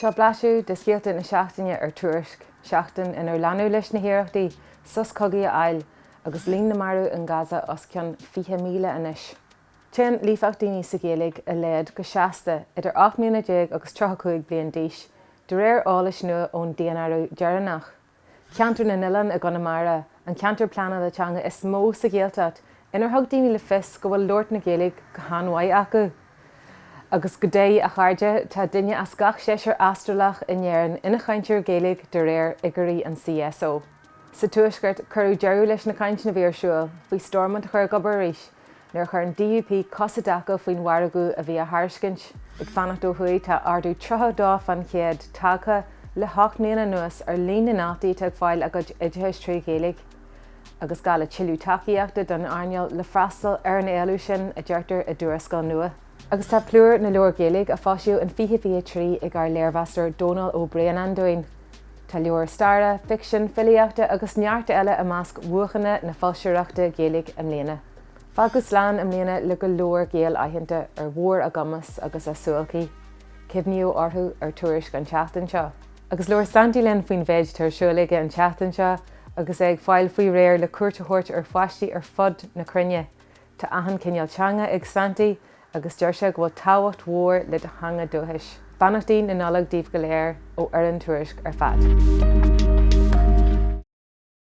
Seo blaiseadh de scéalta na seachtaine ar Tuairisc, seachtain inar leanadh leis na hiarrachtaí sos cogaidh a fháil agus líon na marbh in Gaza os cionn 20,000 anois. Téann líofacht daoine sa Ghaeilge i laghad go seasta idir 18 mbliana agus 35 bliain d'aois, de réir eolais nua ón daonáireamh deireanach. Ceantar na nOileán i gConamara an ceantar pleanála teanga is mó sa Ghaeltacht inar thug daoine le fios go bhfuil labhairt na Gaeilge go han-mhaith acu. Agus g'day a chairde, tá duine as gach seisear Astrálach in Éirinn ina chainteoir Gaeilge de réir fhigiúirí an CSO. Sa Tuaisceart, cuireadh deireadh leis na cainteanna a bhí ar siúl faoi Stormont a chur ag obair arís nuair a chuir an DUP cos i dtaca faoin mhargadh a bhí á thairiscint. Ag fanacht ó thuaidh, tá ardú 32% tagtha le hocht mbliana anuas ar líon na ndaltaí atá ag fáil a gcuid oideachais trí Ghaeilge. Agus gá le tuilleadh tacaíochta don earnáil le freastal ar an éileamh sin, a deirtear i dtuarascáil nua. Agus tá plúr na leabhar Gaeilge a foilsíodh in 2023 ag ár léirmheastóir Dónal Ó Braonáin dúinn. Tá leabhair staire, ficsin, filíochta agus neart eile i measc bhuachanna na foilsitheoireachta Gaeilge i mbliana. Fágadh slán i mbliana le go leor Gael aitheanta ar mhór a gcumas agus a suáilcí. Cuimhníodh orthu ar Tuairisc an tseachtain seo. Agus labhair Santy linn faoin mhéid atá ar siúl aige an tseachtain seo agus é ag fáil faoi réir le cuairt a thabhairt ar pháistí ar fud na cruinne. Tá achan cineál teanga ag Santy agus deir sé go bhfuil tábhacht mhór le do theanga dúchais. Beannachtaí na Nollag daoibh go léir ó fhoireann Tuairisc ar fad.